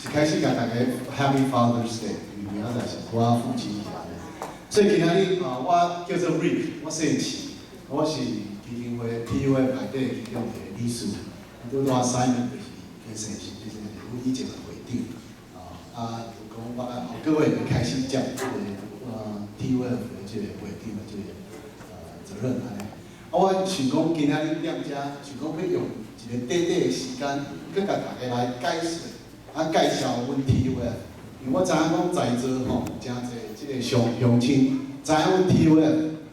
一開始共大家 Happy Father's Day，因為明仔載是我父親節。所以今仔日啊，我叫做 Rick，我姓徐，我是基金會 TUF 內底其中一個理事。拄拄仔 Simon 就是先生是，就是阮以前的會長。啊，就講我後個月會開始接這個TUF 的這個會長的這個責任按呢。啊，我想講今仔日踮遮，想講欲用一個短短的時間，閣共大家來解釋，啊介紹阮 TUF。因為我知影講在座吼，誠濟這個鄉鄉親知影阮 TUF，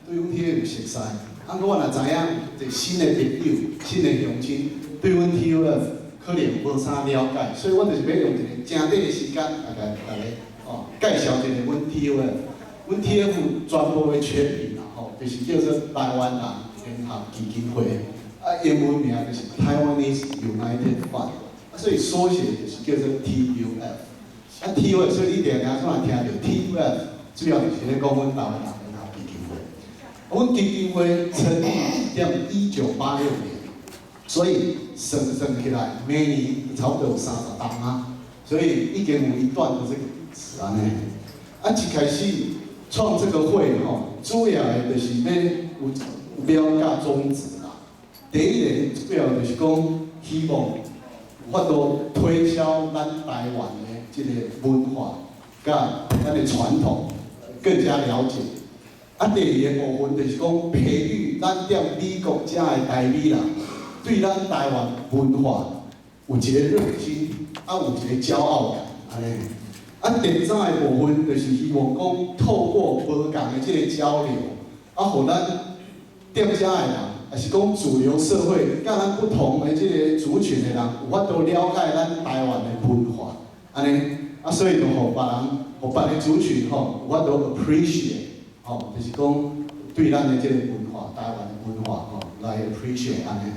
對阮 TUF 有熟似。啊，毋過我若知影有一個新的朋友、新的鄉親，對阮 TUF 可能無啥了解，所以我就是欲用一個誠短的時間，來共大家哦介紹一下阮 TUF。阮 TUF 全部的全名啦吼，就是叫做台灣人聯合基金會，啊，英文名就是 Taiwanese United Fund，啊，所以縮寫就是叫做 TUF。啊，TUF，所以你定定總會聽著 TUF，主要就是咧講阮台灣人聯合基金會。阮基金會成立踮1986年，所以算算起來，明年差不多有30冬啊，所以已經有一段的這個歷史按呢。啊，一開始創這個會吼，主要的就是欲有兩個宗旨啦。第一個主要就是講，希望有法度推銷咱台灣的這個文化，佮咱的傳統更加了解。啊，第二個部分就是講，培育咱踮美國遮的台美人，對咱台灣文化有一個熱心，啊，有一個驕傲感，按呢。啊，第三個部分就是希望講，透過無仝的這個交流，啊，予咱踮遮的人，抑是講主流社會，佮咱不同的這個族群的人，有法度了解咱台灣的文化，按呢，啊，所以就予別人，予別个族群吼，有法度 appreciate，吼，就是講對咱的這個文化，台灣的文化吼，來 appreciate 按呢。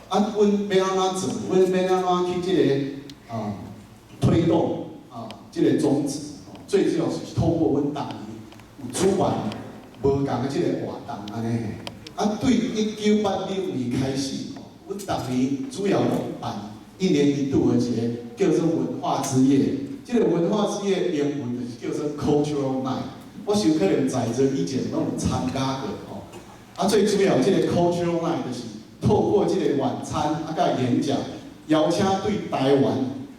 啊，阮欲按怎做？阮欲按怎去這個啊推動啊這個宗旨？最主要是透過阮逐年有主辦無仝的這個活動按呢。啊，對1986年開始，阮逐年主要攏辦一年一度的一個叫做文化之夜。這個文化之夜英文就是叫做 Cultural Night。我想可能在座以前攏有參加過吼。啊，最主要這個 Cultural Night 就是透過這個晚餐啊，佮演講，邀請對台灣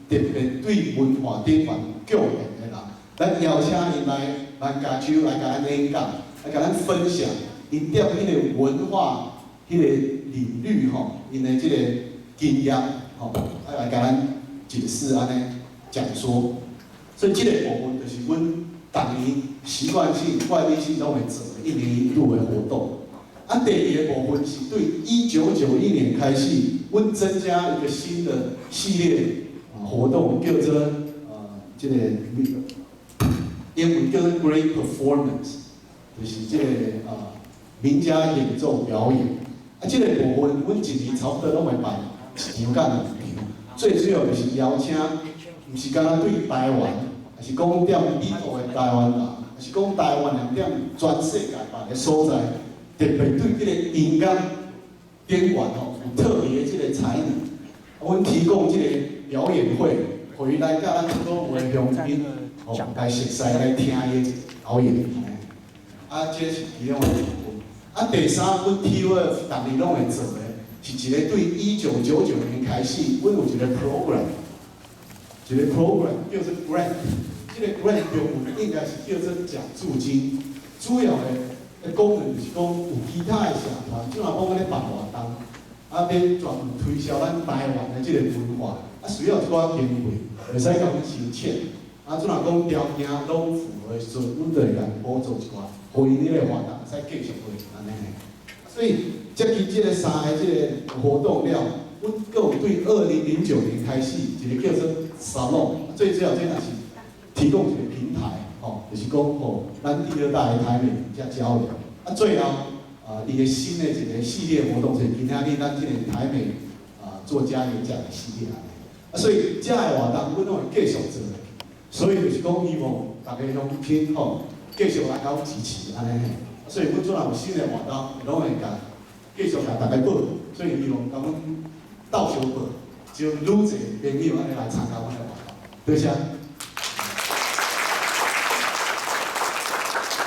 特別對文化頂懸貢獻的人，咱邀請𪜶來南加州來共咱演講，來共咱分享𪜶踮彼個文化彼個領域吼，𪜶的這個經驗吼，啊來共咱解釋按呢講說。所以這個部分就是阮逐年習慣性、慣例性攏會做的一年一度的活動。啊，第二個部分是對1991年開始，阮增加一個新的系列活動，叫做這個英文叫做 Great Performance，就是這個名家演奏表演。啊，這個部分阮一年差不多攏會辦一場佮兩場，最主要就是邀請，毋是干焦對台灣，抑是講踮美國的台灣人，抑是講台灣人踮全世界別个所在，特別對這個音樂頂懸吼有特別的這個才能，阮提供這個表演會，予伊來佮咱所有的鄉親吼來熟似來聽伊的表演。啊，這是其中的一部分。啊，第三，阮 TUF 逐年攏會做的，是一個對1999年開始，阮有一個 program，一個 program 叫做 grant，這個 grant 中文應該是叫做獎助金，主要的功能就是講有其他的社團，怎若講咧辦活動，啊，欲專門推銷咱台灣的這個文化，啊，需要一寡經費，會使共阮申請。啊，怎若講條件攏符合的時陣，阮就會共補助一寡，予𪜶彼個活動會使繼續落去按呢。所以，這期這個三個這個活動了，阮閣有對2009年開始一個叫做沙龍，最主要這也是提供一個平台，吼，就是講予咱第二代的台美遮交流。啊，最後啊，伊個新的一個系列活動就是今仔日咱這個台美啊作家演講的系列按呢。啊，所以這個活動阮攏會繼續做，所以就是講希望大家鄉親吼繼續來共阮支持按呢。所以阮陣有新的活動，攏會共繼續共大家報，所以希望共阮鬥相報，招愈濟朋友按呢來參加阮的活動。多謝。